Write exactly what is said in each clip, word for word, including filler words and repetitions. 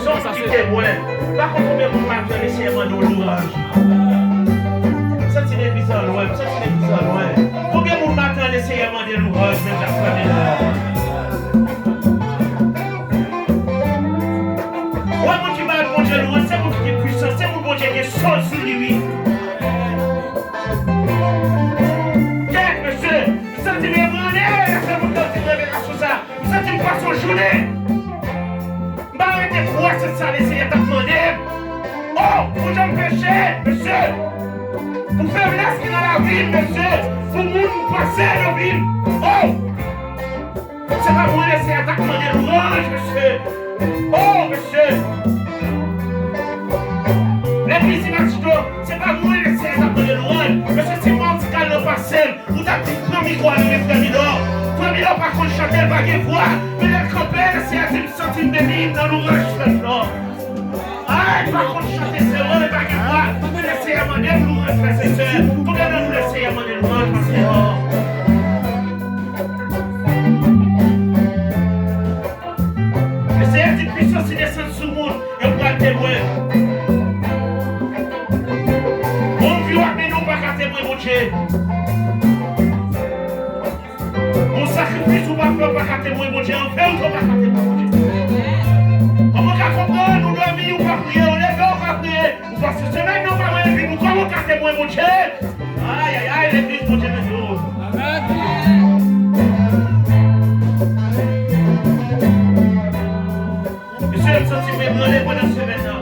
Son ki temwen. Pa konn konbyen moun maten Lesenyè mande w lwanj. M santi legliz an lwen, m santi legliz an lwen. Konbyen moun maten Lesenyè mande lwanj, menm jan frè Bela? Wè moun ki bay Bondye lwanj, se moun ki gen pwisans, se moun Bondye gen sòl sou li, wi. Kèt, mesye, m santi m ebranle lè se moun yo di revelasyon sa. M santi m pase yon jounen. M pa rete kwè se sa Lesenyè t ap mande m. O, pou jan m peche, mesye. Pou feblès ki nan lavi m, mesye. Pou moun m pase nan vi m. O! Se pa mwen Lesenyè t ap mande lwanj, mesye. O, mesye. Legliz Imasito, se pa mwen Lesenyè t ap mande lwanj, mesye. Se Mòtikal nan pase m. Ou t ap di, "Pran mikwo a, men frè Milò." Frè Milò pa konn chante, l pa gen vwa. Men lè l kanpe, Lesenyè di, "M santi m beni nan lwanj frè Milò." Ay, m pa konn chante, se vre, men pa gen vwa. Men Lesenyè mande m lwanj, frè e sè. Konbyen nan nou Lesenyè mande lwanj, pastè? Lesenyè di, "Pwisans li desann sou moun." E w pral temwen. Yon vi w ap mennen, w pa ka temwen Bondye. Yon sakrifis ou pa fè, w pa ka temwen Bondye. An verite, w pa ka temwen Bondye. Kòman w ka konprann, ou dòmi, ou pa priye, ou leve, ou pa priye, ou pase semèn nan, ou pa voye vi nou, kòman w ka temwen Bondye? Ay, ay, ay, legliz Bondye beni w. Amèn. Mesye, m santi m ebranle pandan semèn nan.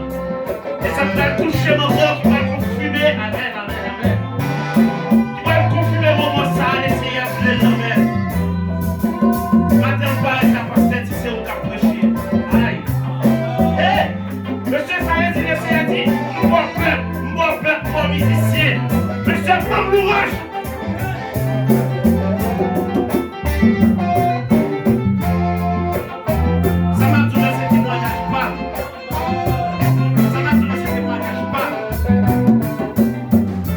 E sa k pral touche m ankò, ki pral konfime. Amèn, amèn, amèn. Ki pral konfime moman sa a, Lesenyè vle l nan men. Maten, m parèt la, pastè di se ou k ap preche. Ay. Hey! Mesye, sa vle di Lesenyè di, m ba w pèp, m ba w pèp, m ba w mizisyen. Mesye, ban m lwanj. Sa m ap di w la, se temwayaj pa m. Sa m ap di w la, se temwayaj pa m.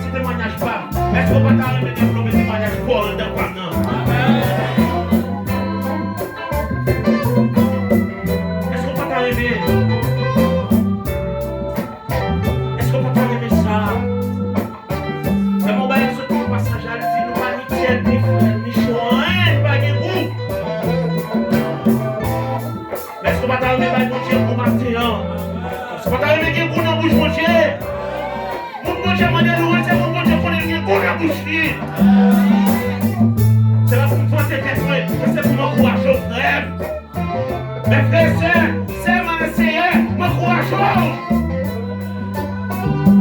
Se temwayaj pa m. Èske w pa ta renmen devlope temwayaj pa w anndan pa m nan? Èske w pa ta renmen? Èske w pa ta renmen sa? Lè m wè yon bagay sot nan pasaj la, li di nou pa ni tyèd, ni frèt, ni cho, anyen, nou pa gen gou. Men èske w pa ta renmen bay Bondye gou maten an? Èske w pa ta renmen gen gou nan bouch Bondye? Moun Bondye mande lwanj, se moun Bondye konnen l gen gou nan bouch li. Se pa pou m vante tèt mwen, men se pou m ankouraje w, frè m. Men frè e sè, sè m nan Senyè, m ankouraje w.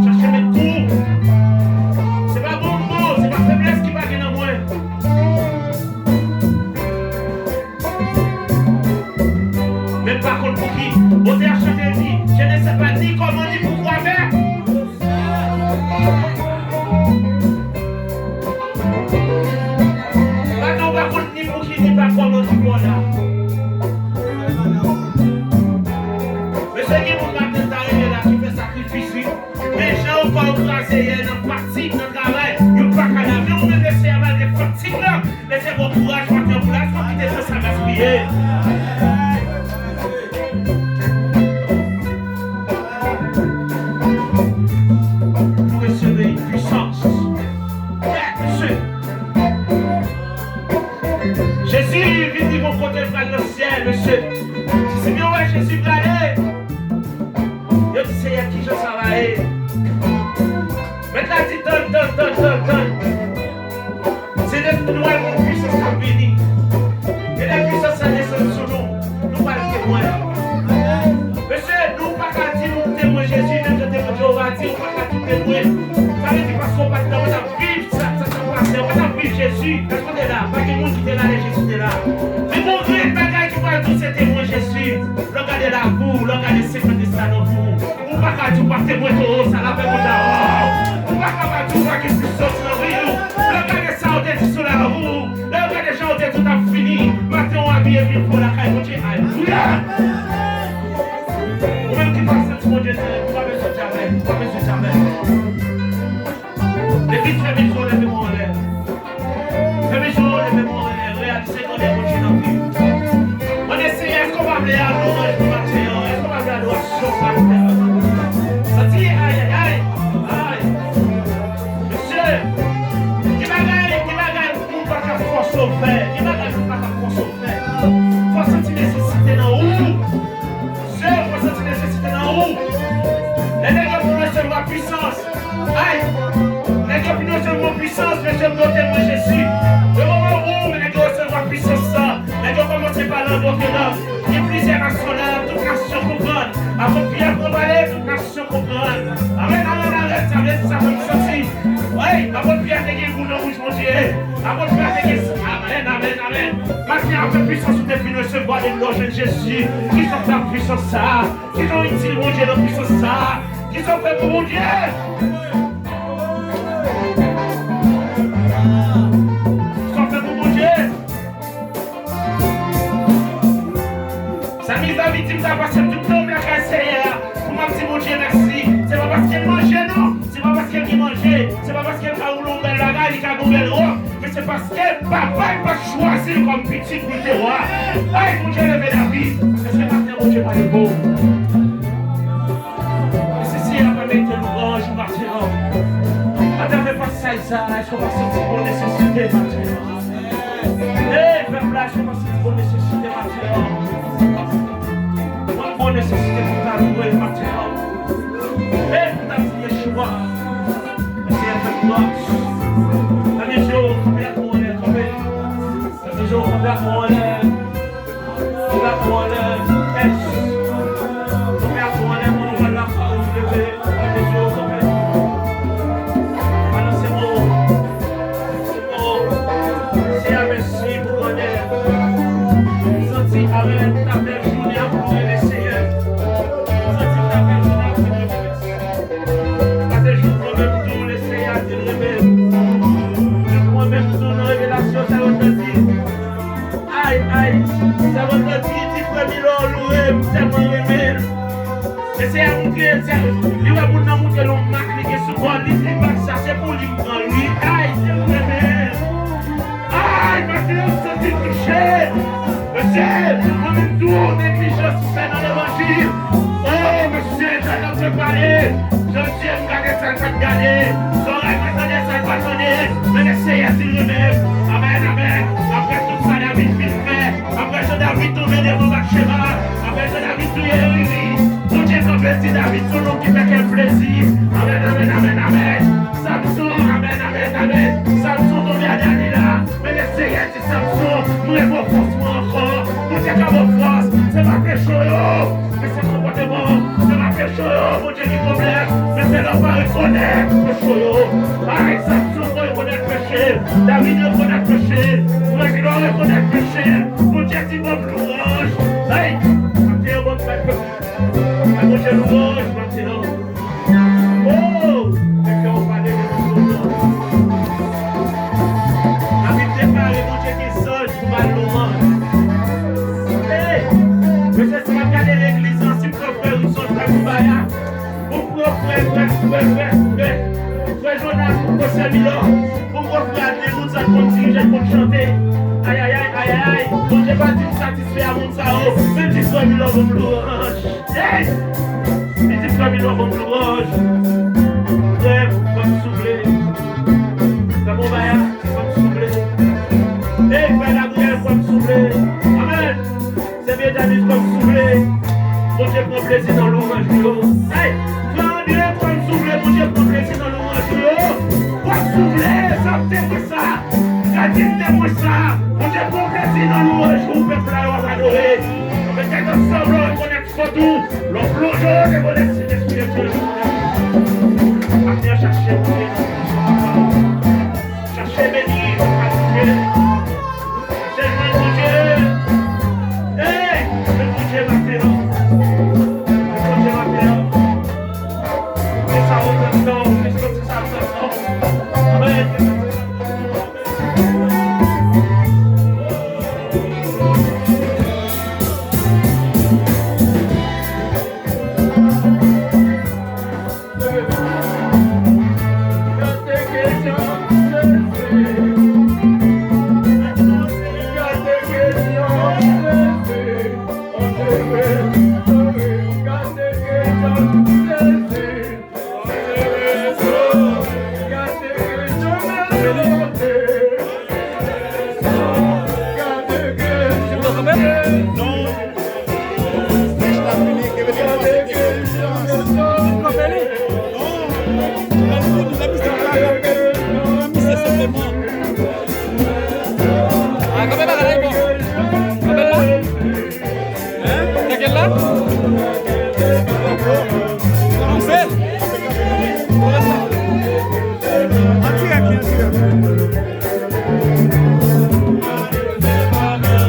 Chache met gou. Se pa bon mo, se pa feblès ki pa gen nan mwen. Men m pa konn pou ki. Otè a chante di, je ne sais pas ni comment ni pourquoi, mais maten w pa konn ni pou ki ni pa kòman ki pou w la. Mesye, gen moun maten ta rive la ki fè sakrifis, wi. Men jan yo fè yo kraze yè nan fatig, nan travay, yo pa ka la. Men ou menm, Lesenyè, malgre fatig la, Lesenyè ba w kouraj maten an pou la, fò w kite tan sa gaspiye. Pou resevwa pwisans. Mesye. Jezi vin rive yon kote, l pral nan syèl, mesye. Disip yo wè Jezi prale. Yo di, Senyè, kijan sa va ye? Mèt la di, tann, tann, tann, tann, tann. Se de nou wè yon pwisans k ap vini. E lè pwisans sa desann sou nou, nou pral temwen. Mesye, nou pa ka di nou temwen Jezi, menm jan temwen Jewova di, ou pa ka di temwen. Sa vle di paske w pa t la, w t ap viv sa, sa k ap pase, w pa t ap viv Jezi. Èske w te la? Pa gen moun ki te la lè Jezi te la. Men gon grenn bagay ki pral di w se temwen Jezi. Lè w gade lavi w, lè w gade senkant estadan pou ou. Ou pa ka di w pa temwen towo sa, lapè Bondye avè w. Ou pa ka pa di w pa gen pwisans nan vi w. Lè w gade sa yo te di sou lavi w, lè w gade jan yo te di w t ap fini, maten w abiye byen pwòp lakay Bondye, alelouya! Ou menm ki pa santi Bondye, ou pa bezwen di amèn, ou pa bezwen di amèn. Depi fè men w leve men w anlè. Fè men w leve men w anlè, reyalize grandè Bondye nan vi w. Mande Senyè, èske w pa vle adore l pou maten an? Èske w pa vle adore l? Santi, ay, ay, ay, ay. Mesye, gen bagay, gen bagay moun pa ka fòse w fè. Gen bagay moun pa ka fòse w fè. Fò w santi nesesite nan ou. Mesye, fò w santi nesesite nan ou. Lè nèg yo fin resevwa pisans, ay, nèg yo fin resevwa pisans, mesye, m dote mwen Jezi. Yo moman ou, nèg yo resevwa pisans sa. Nèg yo kòmanse pale an dote lang. Gen plizyè nasyon la, tout nasyon konprann. Apot Pyè pran pale, tout nasyon konprann. Amèn, amèn, amèn. Sa vle di sa fè m santi. Wi, apot Pyè te gen gou nan bouch Bondye. Apot Pyè te gen, amèn, amèn, amèn. Maten an, avèk pisans ou te fin resevwa depi lè w jwenn Jezi. Kisa w fè ak pisans sa a? Kisa w itil Bondye nan pisans sa a? Kisa w fè pou Bondye? Kisa w fè pou Bondye? Sa David di m ta pase tout tan m lakay Senyè a pou m ap di Bondye mèsi. Se pa paske l manje, non. Se pa paske l gen manje. Se pa paske l ka woule yon bèl bagay, li ka gen yon bèl wòb. Men se paske papa l pa t chwazi l kòm pitit pou l te wa. Ay, Bondye leve David. Èske maten Bondye pa leve w? Èske Senyè a pa merite lwanj ou maten an? Atravè pasaj sa a, èske w pa santi bon nesesite maten an? Ey, pèp la, èske w pa santi bon nesesite maten an? Mwen bon nesesite pou ta louwe l maten an. Ey, pou ta di Yeshua, Senyè fè gras. Fèmen je w, kanpe ak mwen anlè, kanpe. Fèmen je w, kanpe ak mwen anlè. Kanpe ak mwen anlè, yes. Kanpe ak mwen anlè, moun ou pral la, ou leve. Fèmen je w, kanpe. Balanse men w. Seyè, mèsi pou bonè. Santi avèk ta bèl jounen ap louwe Lesenyè. Santi ta bèl jounen ap louwe Lesenyè. Pase jou mwen menm tou, Lesenyè a di l renmen. Jou mwen menm tou nan revelasyon sa yo te di. Ay, ay, sa yo te di, di frè Milo louwe, m tèlman renmen l. Mesye a montre, se, li wè moun nan montre l yon mak li gen sou kò l, li di, li pa sa, se pou li m pran l, wi. Ay, se vre, men. Ay, maten an, m santi m touche. Mesye, mwen menm tou, neglijans m fè nan levanjil. O, mesye, sa n ap prepare. Jodi a, m gade sa l pa t gade. Zòrèy mwen tande sa l pa t tande. Men Lesenyè di l renmen m. Amèn, amèn. Apre tout sa David fin fè, apre sa David tounen devan Batcheba, apre sa David touye Iri. Bondye kanpe di David se yon nonm ki fè kè l plezi. Amèn, amèn, amèn, amèn. Samson, amèn, amèn, amèn. Samson tonbe a Dalila. Men Lesenyè di Samson, mwen ba w fòs mwen ankò. Bondye ka ba w fòs. Se pa peche w yo, men se konpòteman w. Se pa peche w yo, Bondye gen pwoblèm. Men se lè w pa rekonèt peche w yo. Ay, Samson pa rekonèt peche l. David rekonèt peche l. Frè Milo rekonèt peche l. Bondye di ban m lwanj. Hey! Maten an, ban m bay peche. Bay Bondye lwanj maten an. Oh! Mete yon pale de Bondye. David deklare Bondye gen zanj pou bay lwanj. Hey! Mesye, si m ap gade legliz lan, si m pran frè Wilson, frè Koubaya, pou m pran frè, frè, frè, frè, frè, frè Jonas, pou m pran sè Milò, pou m pran frè Adrien, moun sa k konn dirije, k konn chante. Ayayay, ayayay, Bondye pa di m satisfè a moun sa yo, men di frè Milò ban m lwanj. Hey! Li di frè Milò ban m lwanj. Frè, fò m souple. Frè Koubaya, fò m souple. Hey, frè Gabriel, fò m souple. Amèn. Sè Benjamin, fò m souple. Bondye pran plezi nan lwanj ou yo. Hey, frè Andre, fò m souple. Bondye pran plezi nan lwanj ou yo. Fò m souple. Sa m te mwen sa. Gade m te mwen sa. Bondye pran plezi nan lwanj ou, pèp la yo ap adore. Mete ansanm, rekonèt fòt ou. Lè w plonje w devan Lespri, Lespri de Dye. Maten an, chache Bondye nan sa. Chache beni, chache Bondye. Chache jwenn Bondye. Hey, jwenn Bondye maten an. Jwenn Bondye maten an. Ou te sa ou te tan, ou te santi sa ou te tan. Amèn. Non. Nèg la fini, ke vini pase ke. Konpè li? Non. Lè mizik la, misye senpleman.